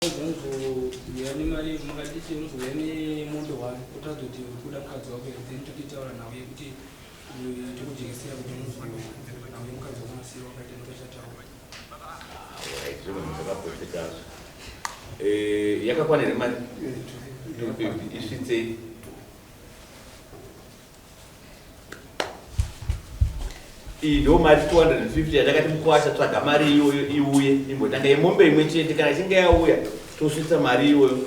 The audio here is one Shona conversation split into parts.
Unozouya nemari makaditi unozouya nemombe one otaridza kuti uri kuda mukadzi wako here then totoitaura nhau yekuti tokujekesera kuti unozouya nhau yemukadzi wako masiro wakaita nokachataura. Alright, zvinhu zvakapotekazvo. Eh, yakakwana here mari? 250 isvitsei. Iyi ndo mari 250 yatakati mukwasha tsvaga mari iyoyo iuye imbotanga yemombe imwe chete kana ichinge yauya tosvitsa mari iyoyo.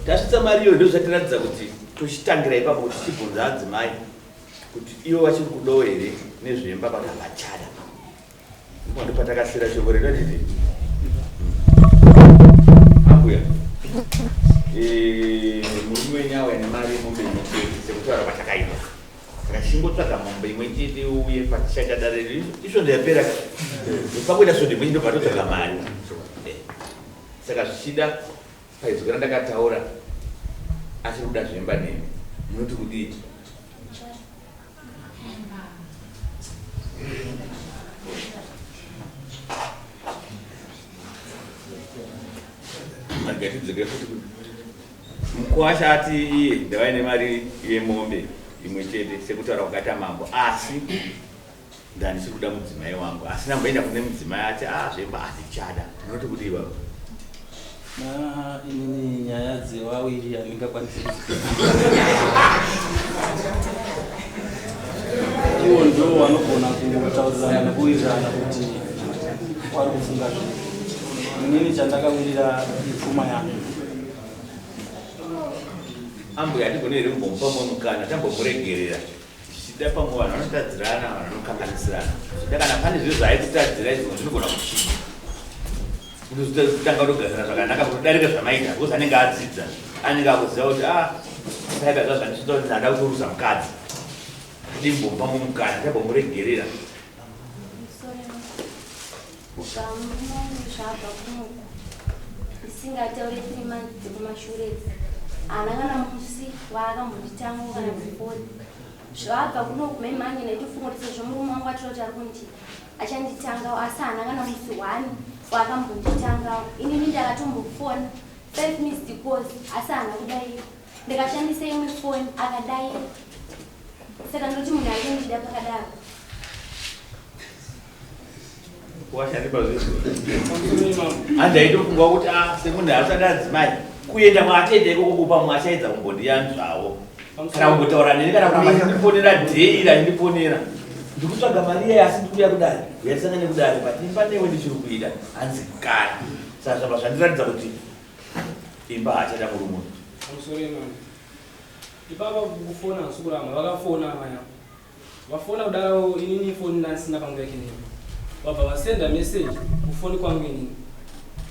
Tasvitsa mari iyoyo ndozvatiratidza kuti tochitangira ipapo kuti tichibvunza adzimai kuti ivo vachiri kudawo here nezvemba kana vachada. Ndipo patakasira shoko redu handiti? Ambuya. Eh, murume wenyu auya nemari yemombe imwe chete sekutaura kwatakaita. Saka chingotsvaga mombe imwe chete uye patichaita dare redu. Isvondo yapera ka. Pakuita svondo imwe chete ndobva totsvaga mari. Eh. Saka zvichida paizwi randakataura achiri kuda zvemba nemi. Munoti kudii? Ngatidzokere futi mukwasha ati iye ndava nemari yemombe imwe chete sekutaura kwakaita mambo asi ndandisiri kuda mudzimai wangu asi ndamboenda kune mudzimai ati a ah, zvemba handichada ndinoti kudii baba Ah, inini nyaya dzewawiri handingakwanisi iwo ndo wanogona kutaurirana nekuwirirana kuti wari kufunga zvii inini chandakawirira ipfuma yangu ambuya hatigone here kumbomupa mumwe mukana tambomuregerera Zvichida pamwe vanhu vanotadzirana, vanhu vanokanganisirana. Zvichida kana pane zviro zvaaikutadzira izvo zvinogona kuchinja. Kutotanga kutogadzira zvakanaka kutodarika zvamaita because anenge adzidza. Anenge akuziva kuti ah saiba zva zvandisvitsa kuti ndada kutoruza mukadzi. Ndimbomupa mumukana, ndambomuregerera. Kubva murume zvabva kunoku ndisingataure three months dzekumashure idzi haana kana musi waakambonditanga kana kufoni zvabva kunoku mai manje ndaitofunga kuti sezvo murume wangu atora kuti ari kundi achanditangawo asi haana kana musi one waakambonditangawo inini ndakatombofona five missed calls asi haana kudaira ndikashandisa imwe foni akadaira saka ndoti munhu aitondida pakadaro Hanzi aitofunga kuti ah semunhu asati adzimai kuenda mwatenda ikoko kupa mwe achaedza kumbondiyanzvawo kana kumbotaura neni kana kuramba achindifonera dheiri achindifonera ndikutsvaga mari iyayi asi ndikuuya kudare uyatisangane kudare but imba newe ndichiri kuida hanzi kana saka zvabva zvandiratidza kuti imba haachada murume ipapa kufona hasukuramba vakafona vaya Vafona kudaro inini foni ndandisina panguva yake neni. Vabva vasenda message kufoni kwangu inini.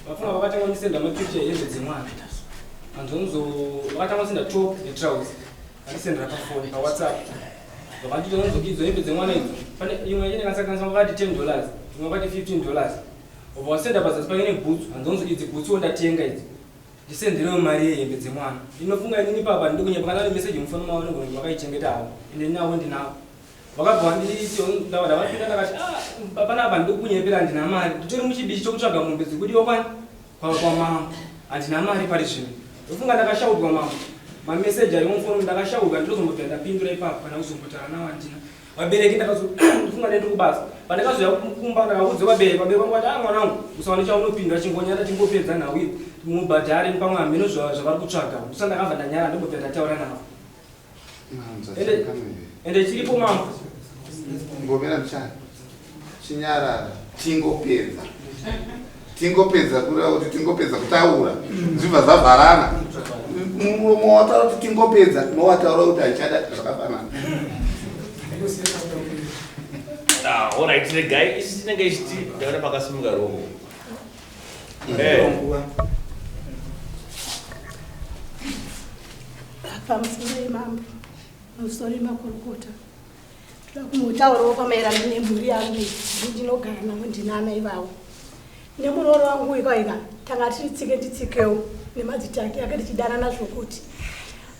Vafona vakatanga kundisenda mapicture ehembe dzemwana. Anzonzo vakatanga kusenda top netrouse. Vandisendera pafoni pawhatsapp. Vakanditi anzonzo idzo hembe dzemwana idzo. Pane imwe yachine kansakanisa vakati 10 dollars, imwe vakati 15 dollars. Vabva vasenda pazasi pake nebhutsu. Anzonzo idzi bhutsuwo ndatenga idzi. Ndisenderewo mari yehembe dzemwana. Ndinofunga inini papa ndiri kunyepa kana ane message mufoni mavo vanogona kunge vakaichengeta havo ende navo ndinavo. Vakabva vanditi ndava ndavapinda ndakati ah panapa ndiri kunyepera handina mari nditori muchibishi chokutsvaga mombe dzikudiwa kwani kwa kwamambo handina mari pari zvino. Ndofunga ndakashaudwa mambo mameseji arimo mufoni ndakashaudwa ndinozombobvira ndapindura ipapo kana kuzombotaura navo handina. Vabereki ndakazo ndifunga ndiri kubasa. Pandakazouya kumba ndakaudza vabereki, vabereki vangu vati ah mwanangu usawane chaunopindura chingonyara tingopedza nhau iyi mubhadhare pamwe hameno zvavari kutsvaga. Usa ndakabva ndanyara ndombobva ndataura navo. Ende ende chiripo mambo. Ngomera mchana. Chinyarara tingopedza. Tingopedza kureva kuti tingopedza kutaura zvibva zvavharana. Muromo wataura kuti tingopedza nowataura kuti haichada zvakafanana. Ah, alright, regai isi tinenge ichiti ndaona pakasimuka roho. Eh. Pamusoro yemambo, pamusoro yemakurukota. Toda kumbotaurawo pamaererano nemhuri yangu iyi ndinogara navo ndina amai vavo nemuroora wangu uyu kaika tanga tiri tsike nditsikewo nemadzitake ake tichidanana zvokuti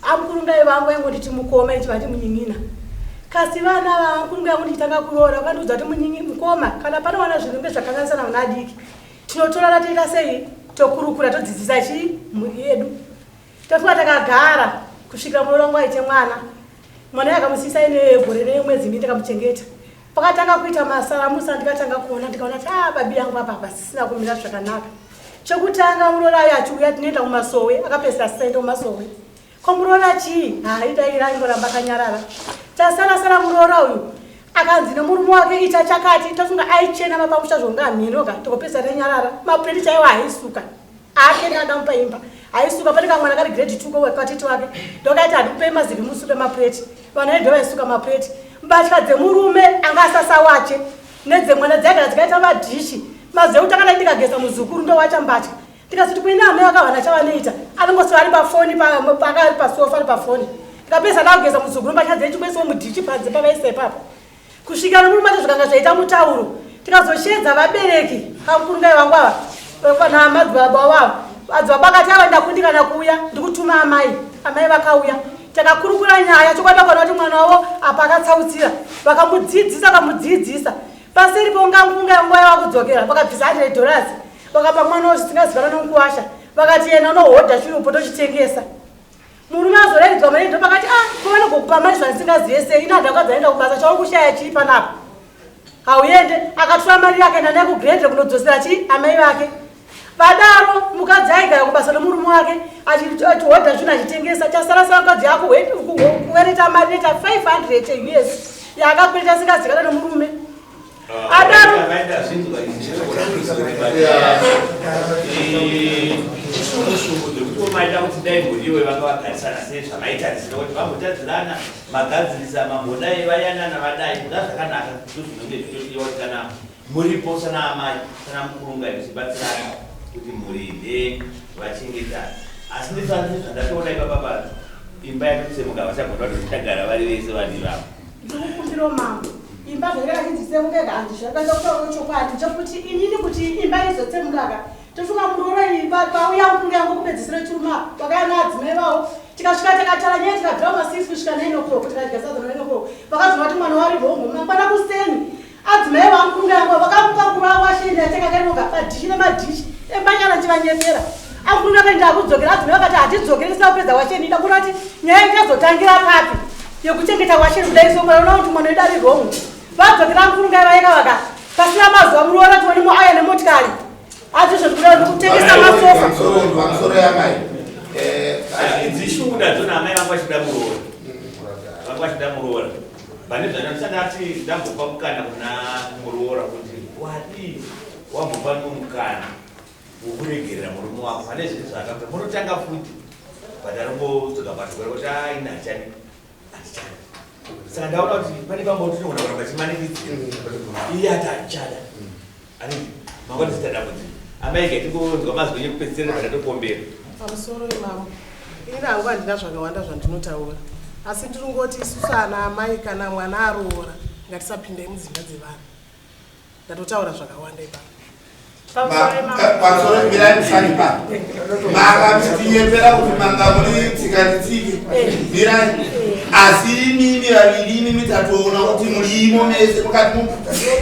amukurungai vangu vaingonditi mukoma ichivati munyin'ina kasi vana vamukurungai vangu ndichitanga kuroora vakandiudza kuti munyin'i mukoma kana panowana zvinenge zvakanganisana vana adiki tinotorana toita sei Tokurukura todzidzisa chii mhuri yedu. Tofunga takagara kusvikira muroora wangu aite mwana. Mwana uyu akamusiyisa ine gore remwedzi miviri ndakamuchengeta. Pakatanga kuita masaramusa ndikatanga kuona ndikaona kuti ah babi yangu apa pasisina kumira zvakanaka. Chekutanga muroora uyu achiuya tinoenda kumasowe akapedzisira asisaenda kumasowe. Ko muroora chii? Haaidayira aingoramba akanyarara. Tasara sara muroora uyu akanzi nemurume wake ita chakati tofunga aichena mapamusha zvonga mhino ka tokopedzisa tanyarara mapureti chaiwo haisuka ake ndadamupa imba haisuka pane kamwana kari grade 2 ko katete wake ndokaita handikupei mazivi musuke mapureti vana vedu vaisuka mapureti mbatya dzemurume anga asasawache nedzemwana dzaigara dzikaita madhishi maziva kuti akadai ndikageza muzukuru ndowacha mbatya Tikazoti kuina amai vakavana chavanoita anongoswera ari pafoni akari pasofa ari pafoni ndikapedza ndakugeza muzukuru mbatya dzechimweso mudhichi panze pavaisa ipapo kusvika nomurume acho zvikanga zvaita mutauro tikazoshedza vabereki kamukurungai vangu ava namadzibaba vavo madzibaba akati ava ndakundikana kuuya ndikutuma amai amai vakauya takakurukura nyaya chokwadi vakaona kuti mwana wavo apa akatsautsira vakamudzidzisa vakamudzidzisa paseri pongangunga nguva yavakudzokera vakabvisa 100 dollars vakapa mwana wazvisingazivanwa nomukuwasha vakati yena unohodha chirupo tochitengesa murume azoraidzwa mari ndopakati ah ko vanogokupa mari zvandisingazive sei ini handakadza enda kubasa chauri kushaya chii panapa hauende akatora mari yake enda naye kugrade kunodzosera chii amai vake vadaro mukadzi aigara kubasa nomurume wake achihodha zvinhu achitengesa chasarasara mukadzi akukuwereta mari inoita 500 us yaakakwereta asingazikana nomurume adaro maida kuti dai muriwe vanga vagarisana sei zvamaitarisira kuti vambotadzirana magadzirisa mambodai vayanana vadai kuda zvakanaka ndozvinonge zvichodiwa kuti kana muripo sana amai sana mukurunga zvichibatsirana kuti mhuri ine vachengetana asi ndifanire zvandatoona ipapa imba yatotsemuka vachagona kuti zvichagara vari vese vanhu ivavo Ndikukumbirawo mambo imba zvainge vachinzi tsemukeka handizvakaita kutaura chokwadi chokuti inini kuti imba izotsemukaka tofunga muroora iyi pauya mukunge yangu kupedzisira chiruma vakaya naadzimai vavo tikasvika takatara nyaya tikabvira masisi kusvika nine o'clock tikadya sadza nine o'clock vakazova kuti mwana wari rongo mangwana kuseni adzimai vamukunge yangu vakamuka kura washenda chakakainoga padhishi nemadhishi embanyana chivanyepera amukunge akaenda akudzokera adzimai vakati hatidzokere tisina kupedza washeni ida kuona kuti nyaya ichazotangira papi yekuchengeta washeni kudai so mwana kuti mwana wedu ari wrong vadzokera amukunge vaika vaka pasina mazuva muroora tione muaya nemotikari atizvo tikuda ndikutengesa masofa pamusoro yamai idzi shungu ndadzona amai vangu vachida muroora vangu vachida muroora Pane zvandandisati ati ndambopa mukana kuna muroora kuti wadii wambopa mukana wokuregerera murume wako pane zvinhu zvaakaita munotanga futi but aringodzoka pachikoro kuti aina hachadi handichada saka ndaona kuti pane pamwe tinogona kuramba chimanikidzira iye ati handichada aniti mangwana zita dambudziko amai ke tingonzwa mazwi enyu ekupedzisira pandatopombera Pamusoro imamo. Ini hangu handina zvakawanda zvandinotaura. Asi ndinongoti isusu ana amai kana mwana aroora ngatisapindai mudzimba dzevanhu. Ndatotaura zvakawanda ipapo. Pamusoro mirai musani pa. Manga muchitinyepera kuti manga muri tsika netsiki. Mirai. Asi imimi vaviri imimi tatoona kuti murimo mese mukati mu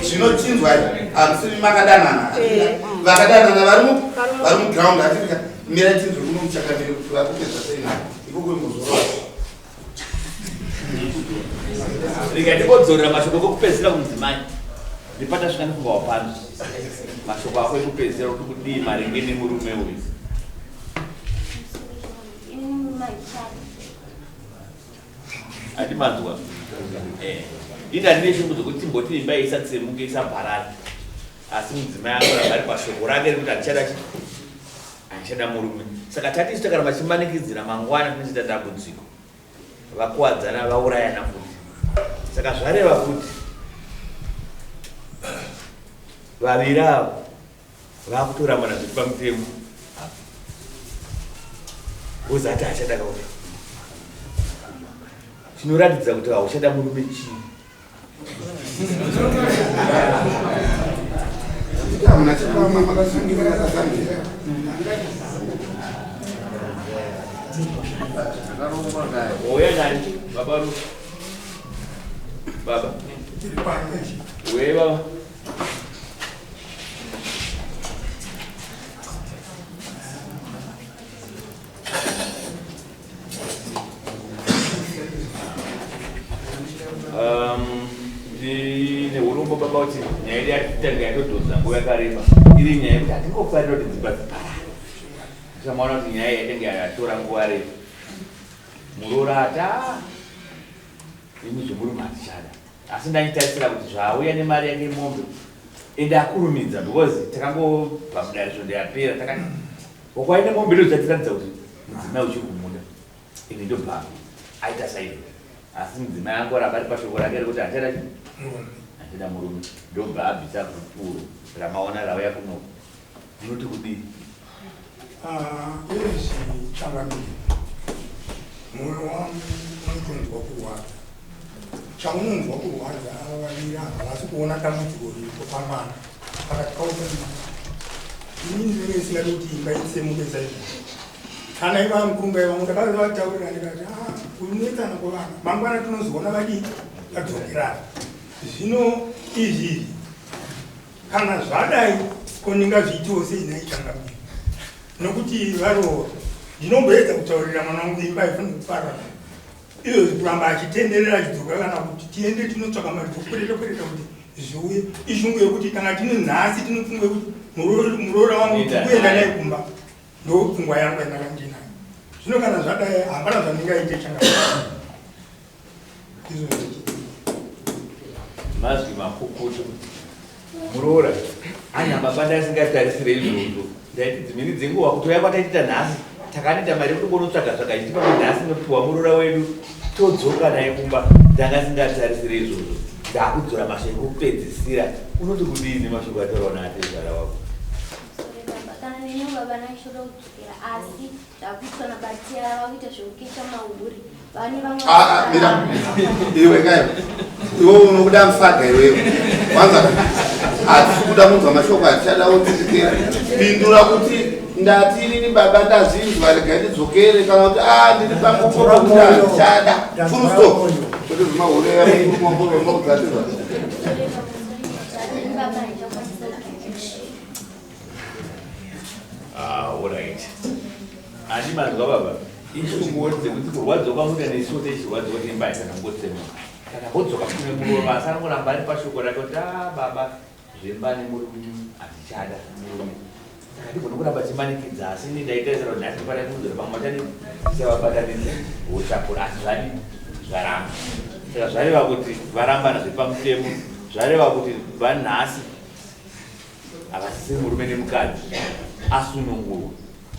zvinochinzwa hamusiri makadanana. Vakadanana vari mu vari muground atirika. Mirai tinzwe kuno muchakamire kuti vakupedza sei nayo. Ikoko imuzorora. Rega ndimbodzorera mashoko ekupedzisira kumudzimai. Ndipatasvika ndifunga wapano. Mashoko ako ekupedzisira kuti kudii maringe nemurume uyu. Ini murume handichada. Ati manzwa. Eh. Ini handine shungu dzekuti timboti imba isatsemuke isaparare. Asi mudzimai anoramba ari pashoko rake rekuti handichada chi handichada murume. Saka tati isu takaramba chimanikidzira mangwana tinochiita dambudziko. Vakuwadzana vaurayana futi. Saka zvareva kuti vaviri ava vakutorambana zviri pamutemo. Wozi ati hachada kauya. Chinoratidza kuti hauchada murume chii? Hamuna chikwama makasungira akazambira. Oya nani? Baba Ru. Baba. Uye baba. Ndine urombo baba kuti nyaya yedu yatanga yatodhonza nguva yakareba iri nyaya yekuti hatingofarira kuti dzimba dziparare. Tichamaona kuti nyaya yatanga yatora nguva refu. Muroora ati "Ah, ini zvemurume handichada." Asi ndaitarisira kuti zvauya nemari yake mombe ende akurumidza because takangobva mudare svondo yapera takati wakwaine mombe ndodzatiratidza kuti mudzimai uchiri kumuda. Ini ndobva aita saizvozvo asi mudzimai angoramba ari pashoko rake rekuti handichada handichada murume ndobva abvisa gupuro ramaona rauya kunoku. Munoti kudii? Ah, izvi changamire, mwoyo wangu unotonzwa kurwadza. Chaunonzwa kurwadza, ava vaviri ava havasi kuona dambudziko riripo pamwana pakati pavo pemwana. Ini ndinenge isingadi kuti imba itsemuke saizvozvo. Kana iva mukurunga ivangu ndakavataurira ndikati, ah, kunetsana kwevana mangwana tinozoona vadii vadzokerana. Zvino izvi izvi kana zvadai ko ndingazviitiwo sei nhai changamire? Nokuti varoora ndinomboedza kutaurira mwana wangu imba haifaniri kuparara. Izvozvi kuramba achitenderera achidzoka kana kuti tiende tinotsvaka mari dzokukwereta kwereta kuti zviuye. Ishungu yekuti kana tine nhasi tine pfungwa yekuti muroora wangu tikuenda naye kumba. Ndopfungwa yangu yandanga ndinayo. Zvino kana zvadai hapana zvandingaite changamire. Mazwi makukutu muroora anya baba ndasingatarisire izvozvo ndaiti dzimweni dzenguva kutouya kwataitita nhasi takanoita mari yekuti ngonotsvaga tsvaga ichitipa kuti nhasi nopiwa muroora wedu todzoka naye kumba ndanga singatarisire izvozvo ndakudzora mashoko ekupedzisira unoti kudii nemashoko ataurwa naatezvara wako. Sorry baba, kana neniwo baba ndaishoda kudzokera asi Zvakuitwa naBatiara vakuita zvekukesha mahure. Vane vamwe Ah, ah, mira. Iwe kai. Iwe unokuda musaga iwewe. Kwanza hatisi kuda kunzwa mashoko atichada utirikera. Pindura kuti ndati inini baba ndazvinzwa regai ndidzokere kana kuti ah ndiri pamukoro kuti handichada. Full stop. Kwete zvemahure yamukurumakurumakudzatizwa. Sorry baba, handichakwanisa kudzokera. Ah, alright. Andi manzwa baba. Ishungu dzekuti kurwadziwa kwamuita nesu techirwadziwa kuti imba haisana kungotsemuka. Kana vodzoka kune murume asi anongoramba ari pashoko rake kuti ah baba zvemba nemurume handichada murume. Saka ndigona kuramba chimanikidza asi ini ndaitarisira kuti nhasi ndipane kudzora pamwe machani tichavabatanidza votakura asi zvadi zvaramba. Saka zvareva kuti varambana zvepamutemo zvareva kuti vanhasi Havasisiri murume nemukadzi asunungurwa.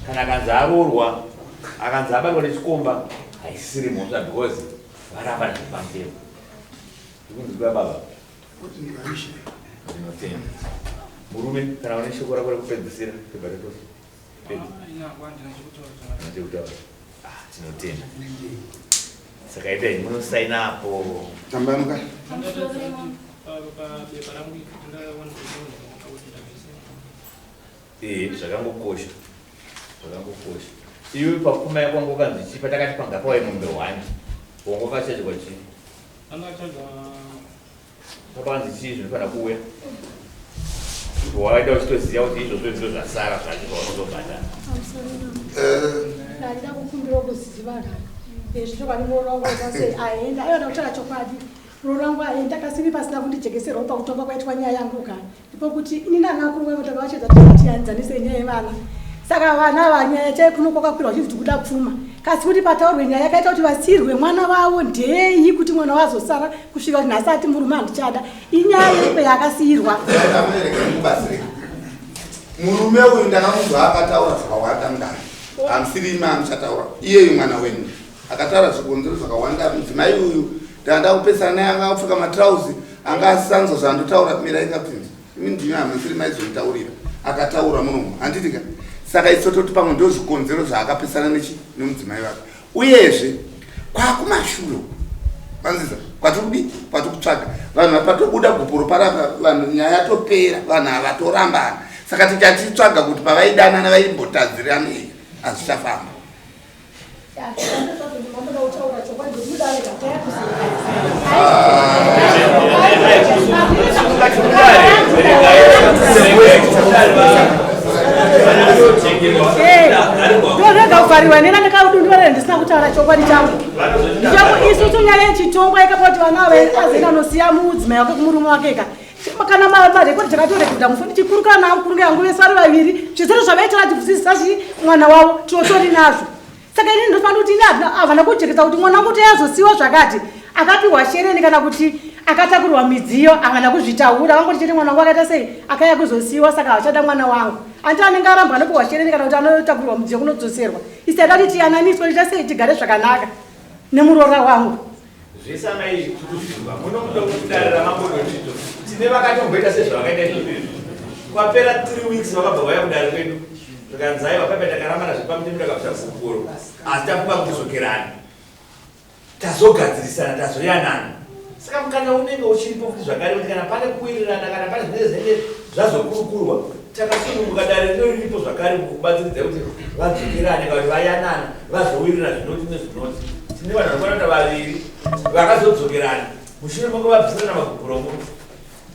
Kana akanzi aroorwa, akanzi abatwa nechikomba haisisiri mhosva because varambana zviri pamutemo. Ndikunzwira baba. Ndinotenda. Murume kana une shoko rako rekupedzisira tobva tatopedza. Chekutaura. Ah, tinotenda. Saka itai munosaina apo. Tambanuka. Eh, zvakangokosha. Zvakangokosha. Iwe pakuma yako wanga ukanzi chii patakati panga pawaye mombe one. Wanga wakachajwa chii? Angachajwa Pakanzi chii zvinofanira kuuya? Waida uchitoziva kuti izvozvo ndizvo zvasara zvacho zvaunozobhadhara. Ndandida kukumbira kuziva zvechokwadi muroora wangu sei aenda aiwa ndakutaura chokwadi muroora wangu aenda kasiri pasina kundijekeserwa pakutonga kwaitwa nyaya yangu ka ndipo kuti ini nana kuru vangu takavachedza tisatiyanzanise nyaya yevana saka vana ava nyaya chai kuno kwakakwirwa chinzi tikuda pfuma kasi kuti pataurwe nyaya yakaita kuti vasirwe mwana wavo ndei kuti mwana wazosara kusvika kuti nhasi ati murume handichada inyaya yepe yaakasiyirwa. Murume uyu ndakamunzwa akataura zvakawanda mudare hamusiri imi amuchataura iyeyu mwana wenyu akataura zvikonzero zvakawanda mudzimai uyu ndanda kupesana naye anga akapfeka matrauzi anga asisanzwa zvaandotaura mirai kapinzi imi ndimi hamusiri maizomutaurira akataura munomu handiti ka saka isu tototi pamwe ndo zvikonzero zvaakapesana nechi nemudzimai wake uyezve kwakumashure manziza kwatirikudii kwatikutsvaga vanhu patobuda gupuro parapa vanhu nyaya yatopera vanhu havatorambana saka tichatitsvaga kuti pavaidanana vaimbotadzirana hazvichafamba. Ndorega kuvhariwa nena ndakadunduvara ndisina kutaura chokwadi changu ndichako isu tunyaya yechitongwa ikapa kuti vana ava azenda anosiya mudzimai wake kumurume wake ka kana marekodi takatorekodha mufoni chikuru kana amukuru ngeyangu vese vari vaviri zvisiri zvavaitira tibvusisa chi mwana wavo tinotori nazvo saka ini ndinofanira kuti ini havana kujekesa kuti mwana wangu kuti azosiwa zvakati akapiwa shereni kana kuti akatakurwa midziyo havana kuzvitaura vangoti chete mwana wangu akaita sei akauya kuzosiwa saka havachada mwana wangu anti anenge arambwa anopiwa shereni kana kuti anotakurwa mudziyo kunodzoserwa isi taida kuti tiyananiswe tiita sei tigare zvakanaka nemuroora wangu Zvese amai izvi tiri kuzvinzwa muno muno kudare ramambo Dotito tine vakatomboita sezvavakaita izvozvo izvi kwapera 3 weeks vakabva vauya kudare kwedu zvikanzi aiwa paipa takarambana zvepamutemo takabvisa gupuro asi tafunga kudzokerana tazogadzirisana tazoyanana saka mukana unenge uchiripo futi zvakare kuti kana pane kuwirirana kana pane zvinenge zvinenge zvazokurukurwa takasununguka dare rino riripo zvakare kubatsiridza kuti vadzokerane kana kuti vayanana vazowirirana zvinoti nezvinoti tine vanhu vanokwana kuita vaviri vakazodzokerana mushure menge vabvisirana magupuro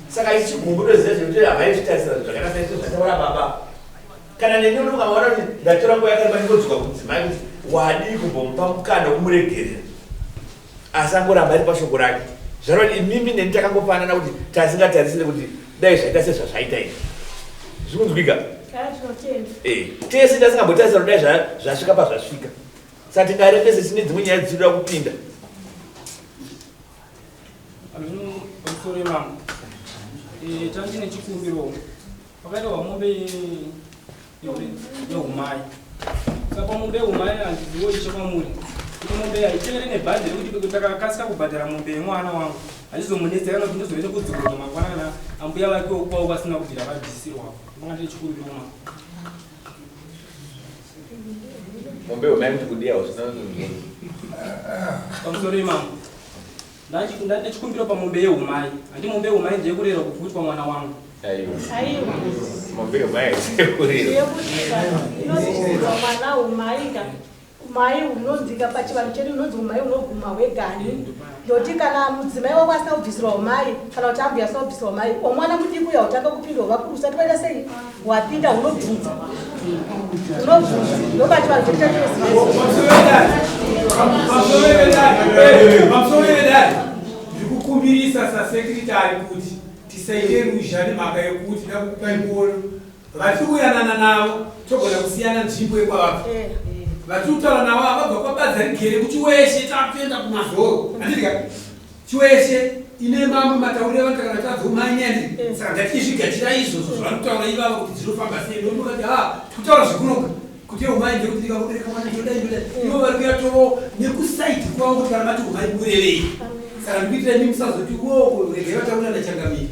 saka ichi chigumbu toziva zvekuti havaizvitarisira zvakaita saizvo zvataura baba kana neni unokamaona kuti ndatora nguva yakareba ndingodzoka kumudzimai kuti wadii kumbomupa mukana wekumuregerera asi angoramba ari pashoko rake zvareva kuti imimi neni takangofanana kuti tasingatarisire kuti dai zvaita sezvazvaita izvi zvikunzwika eh, tese tasingambotarisira kuti dai zvasvika pazvasvika saka tingarembese tine dzimwe nyaya dzichinoda kupinda pamusoro imamo eh, tandine chikumbiro pakaitwa mombe yehumai saka mombe yehumai handiziwo ishe kwamuri kuti mombe haitevere nebhadhi rekuti takakasika kubhadhara mombe yemwana wangu handizomunetsa kana kuti ndizove nekudzokoroza mangwana kana ambuya vake wokwavo vasina kubvira vabvisirwa manga ndine chikumbiro ma mombe yehumai kuti kudiya usina pamusoro imamo Ndane chikumbiro pamombe yehumai. Handi mombe yehumai ndeyekurera kubvutwa mwana wangu. Aiwa. Mombe yehumai ndeyekurera. Inonzi mwana humai ka. Umai unonzika pachivanhu chedu unonzi umai unoguma hwegani. Ndoti kana mudzimai wako asina kubvisirwa umai kana kuti ambuya asina kubvisirwa umai, omwana mudiki uya utanga kupindwa vakuru usati waita sei wapinda unobvunza. Unobvunza. Ndopachivanhu chedu chatinoziva. Pamusoro vedare ndikukumbirisa sasekretary kuti tisaite ruzha nemhaka yekuti ndakukupai muono vatiri kuyanana navo togona kusiyana nzvimbo yekwavabva vatiri kutaura navo avabva kwabadza rigere kuchiweshe takutoenda kumazoro handiti Chiweshe ine mamwe matauriro avanoita kana tadzomanya ndi eh. saka ngatichizvigachira izvozvo zvavanotaura ivavo kuti dzinofamba sei nokuti vati ha tikutaura zvekunoka kuti umai ndekuti ndikakubereka mwana ndodai ndodai eh. ivo vari kuyatovo nekusaidi kwavo kuti kana mati umai murevei saka ndikuitira imi musazoti wo regai vataura nachangamiri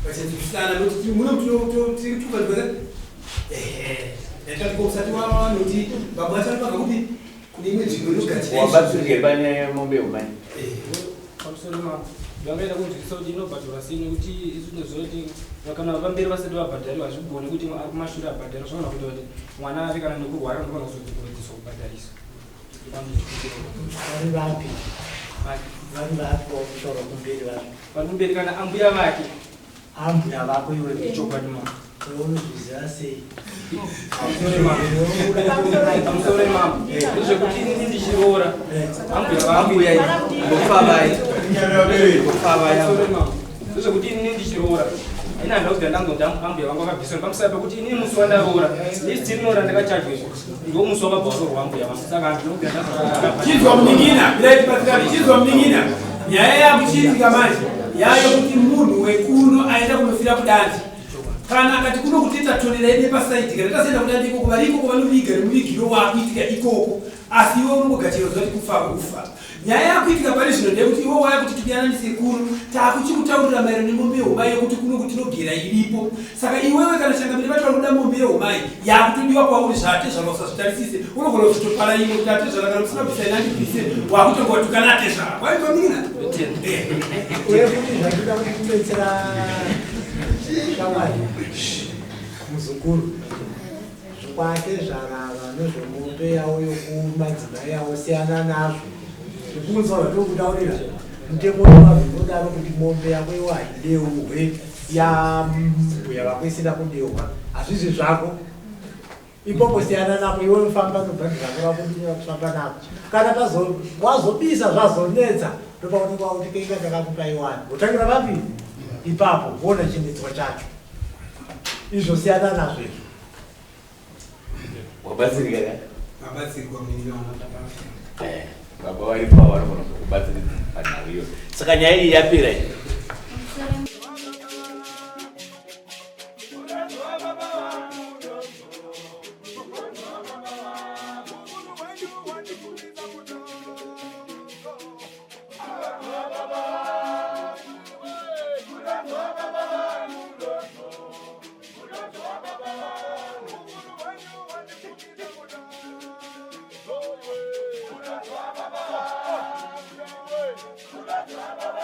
vachanzwisisana nokuti muno tiri kutuka ehe ndaitati usati wavanoti baba vachanopanga kupi Kune imwe nzvimbo inogadzira Wabatsirike panyaya yemombe yehumai. Pamusoro mambo, ndanga kunzwisisa kuti inobhadharwa sei nekuti isu tinoziva kuti kana vamberi vasati vabhadhariwa hazvigoni kuti ari kumashure abhadhara zvinogona kuita kuti mwana ave kana nekurwara anogona kuzodzokorodzeswa kubhadharisa. Vari vapi? Vari vapi vakutaura kumberi vacho? Vari kumberi kana ambuya vake. Ambuya vako iwe. Ichokwadi mambo. Iwe unozviziva sei? Pamusoro mambo. Ndezvekuti inini ndichiroora. Ambuya vangu. Ambuya ngokufavai. Ngokufavai. Pamusoro mambo. Ndezvekuti inini ndichiroora. Ini handina kubvira ndangonzi ambuya vangu vakabviswa pamusana pekuti inini musi wandaroora. List rinora ndakachajwa izvo. Ndiwo musi wakabva waroorwa ambuya vangu. Saka handina kubvira ndazwa. Chinzwa munin'ina, mirai tibatsirane. Chinzwa munin'ina. Nyaya yakuchiitika manje yayo kuti munhu wekuno aenda kunofira kudandi kana akati kuno kuteta tonerai nepasaidi kana tasaenda kudandi ikoko vari ikoko vanoviga nemuvigiro wakuitika ikoko asi iwe unongogachira zuva kuti kufa kufa nyaya yakuitika pari zvino ndeyekuti iwe waya kuti tiyananise kuno takuchikutaurira maererano nemombe yehumai yekuti kuno kutinogera iripo Saka iwewe kana changamire vacho vari kuda mombe yehumai yakutodiwa kwauri zvaatezvara usazvitarisise unogona kuzotopara imwe kuti atezvara kana usina kubvisa ina ndibvise wakutonga watukana atezvara waitwa mina uye kuti zvakuda kuti kubetsera shamwari muzukuru zvokwatezvara ava nezvemombe yavo yokumadzimai yavo siyana nazvo zvekunzwa zvatokutaurira mutemo wevazvo unodaro kuti mombe yako iwo haideurwe yambuya vako isina kudehwa hazvizi zvako. Ipopo siyana napo iwe ufamba nobhandi rako rako ndinoda kufamba nako. Kana pazo wazobisa zvazonetsa ndopaunenge wakuti kenga ndakakupa iwani. Wotangira papi? Ipapo wona chinetswa chacho. Izvo siyana nazvo izvo. Wabatsirika ka? Mabatsirwa munin'ina wangu. Eh, baba varipo vanogona kukubatsiridza panhau iyo. Saka nyaya iyi yapera iyi. Baba.